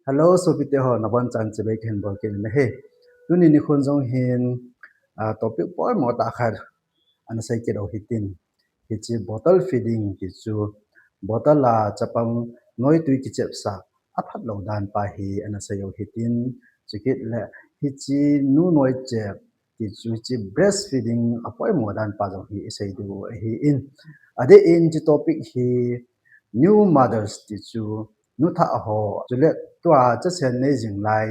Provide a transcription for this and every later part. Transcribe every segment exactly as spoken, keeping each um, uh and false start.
Hello, sopite ho, nabon chan chibai kahin bol kit in ahi. Tuni nikhon jong hin, ah, topic poimo tah khat ana sei kit u hitin. Hiche bottle feeding ti chu, bottle a chapang noitui kichepsa aphat lou dan pa hi ana sei u hitin. Chukit le hiche nu noi chep ti chu hiche breastfeeding apoimo dan pa jong hi isei diu ahin. Adeh in hiche topic hi new mothers ti chu nuthah ho, chule tua chasen nei jing lai,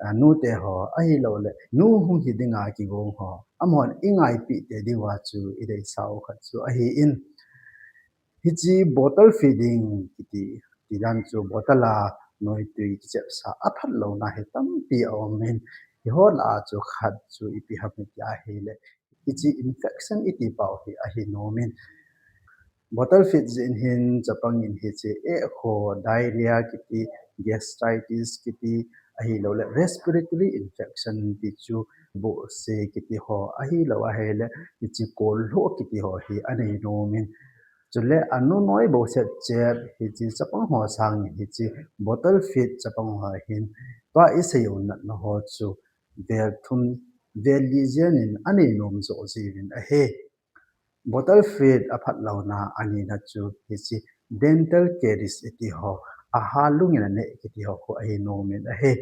ah, nute ho, ahilouleh nu hung hi dinga kigong ho, amahon ingaipi tei diuva chu ideisah u khat chu ahin. Hiche bottle feeding kiti, ti dan chu bottle a noitui kichepsa aphat louna hi tampi aum in, hiho lah a chu khat chu ipi ham iti ahile, hiche infection iti pau hi ahi nom in. Bottle feed jeh in hin chapang in hiche ekho, diarrhea kiti, gastritis kiti, ahilouleh respiratory infection ti chu, bohse kiti ho, ahilou ahile hiche kolho kiti ho hi anei nom in. Chule anu noi bou sep chep hiche chapang ho sangin hiche bottle feed chapang ho hin tua isei u natna ho chu vel thum, vel li jen in anei nom joh jiuvin ahi. Bottle feed aphat louna anina chu hiche dental caries iti ho, aha lungin aneh kiti ho khu ahi nom in ahi.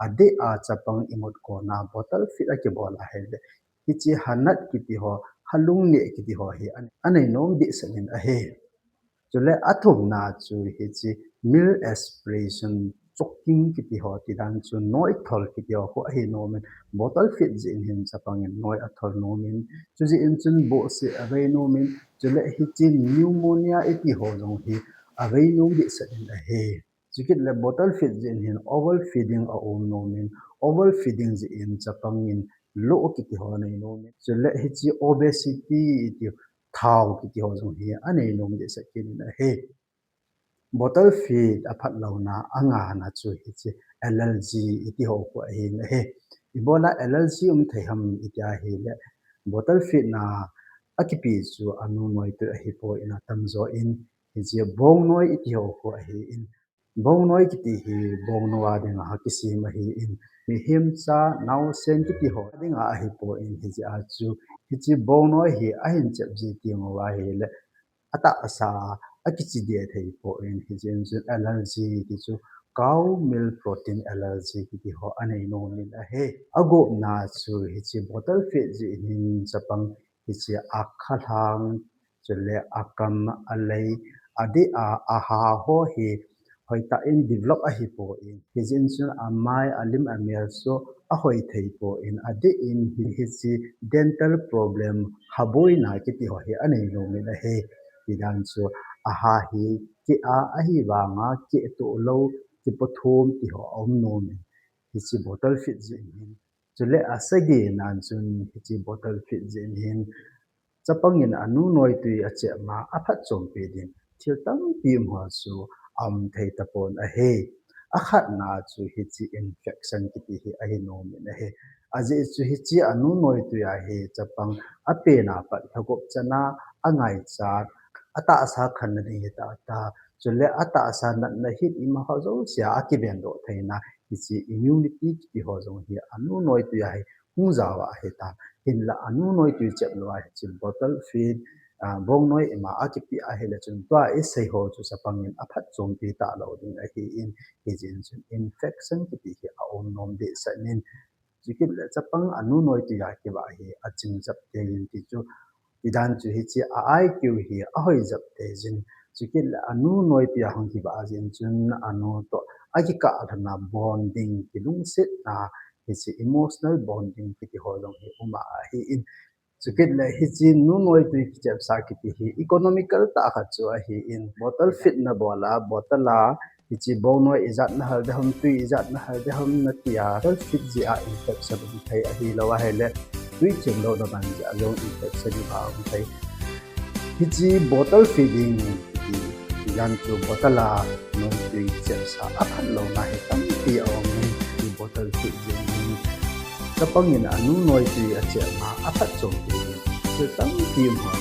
Adeh a chapang imut kona bottle feed akibol ahile, hiche hanat kiti ho, halung neh kiti ho hi an-, anei nom dehset in ahi. Chule athumna chu hiche milk aspiration, choking kiti ho, ti dan chu noi thol kiti ho khu ahi nom in, bottle feed jeh in hin chapang in noi athol nom in, chujeh in chun bohse avei nom in, chule hiche pneumonia iti ho jong hi avei nom dehset in ahi. Chukit le bottle feed jeh in hin overfeeding aum nom in, overfeeding jeh in chapang in loh kiti ho anei nom in, chule hiche obesity iti thao kiti ho jong hi anei nom dehset kit in ahi. Bottle feed aphat louna angana chu hiche allergy iti ho khu ahin ahi. Ibola allergy um thei ham iti ahile, bottle feed na akipe chu anu noitui ahipoi in atamjo in, hiche bongnoi iti ho khu ahin. Bongnoi kiti hi bongnou a dinga kisem ahin, mihem cha, naosen kiti ho dinga ahipoi in, hijeh a chu hiche bongnoi hi ahin chep ji teng uva ahile, atahsa a akichi deh thei poi in, hijeh in chun allergy ti chu cow milk protein allergy kiti ho anei nom in ahi. Agupna chu hiche bottle feed jeh in hin chapang hiche akhalhang, chule akam, alei, adeh a, aha ho hi hoitah in develop ahipoi in, hijeh in chun amai, alim, amel chu ahoi thei poi in, adeh in hi, hiche dental problem, haboina kiti ho hi anei nom in ahi. Ti dan chu aha hi keh a, ahivanga keh toh lou, kipothom ti ho aum nom in, hiche bottle feed jeh in hin. Chule asagina chun hiche bottle feed jeh in hin chapang in anu noitui achep ma aphatchompi ding thil tampi um ho chu aum thei tapon ahi. Akhatna chu hiche infection kiti hi ahi nom in ahi. Ajeh chu hiche anu noitui a hi chapang apen a pat lhagop chana angaichat, atahsa khanna ding hitah tah, chule atahsa natna hit ima ho jouse a akivendoh theina, hiche immunity kiti ho jong hi anu noitui a hi hung jao a ahitan. Hinla anu noitui chep lou a hiche bottle feed, ah, bongnoi ima akipe ahile chun tua isei ho chu chapang in aphatchompi talou ding ahin, hijeh in chun infection kiti hi aum nom dehset in, chukit le chapang anu noitui a kivah hi aching jep tei in ti chu, ti dan chu hiche a I Q hi ahoi jep tei jin, chukit le anu noitui a hung kivah jeh in chun anu toh akikah lhona bonding, kilungsetna, hiche emotional bonding kiti ho jong hi um a ahin. Chukit le hiche nu noitui kichepsa kiti hi economical tah khat chu ahin, bottle feed na bol a, bottle a hiche bongnoi ijat nahal ding ham, tui ijat nahal ding ham nati a, bottle feed jeh a infection um thei, ahilou ahile tui themdohna ban jeh a jong infection ima um thei. Hiche bottle feeding ti, ti dan chu bottle a noitui chepsa aphat louna hi tampi aum in, hiche bottle feed jeh in chapang in anu noitui achep ma aphatchompi ding thil tampi um ho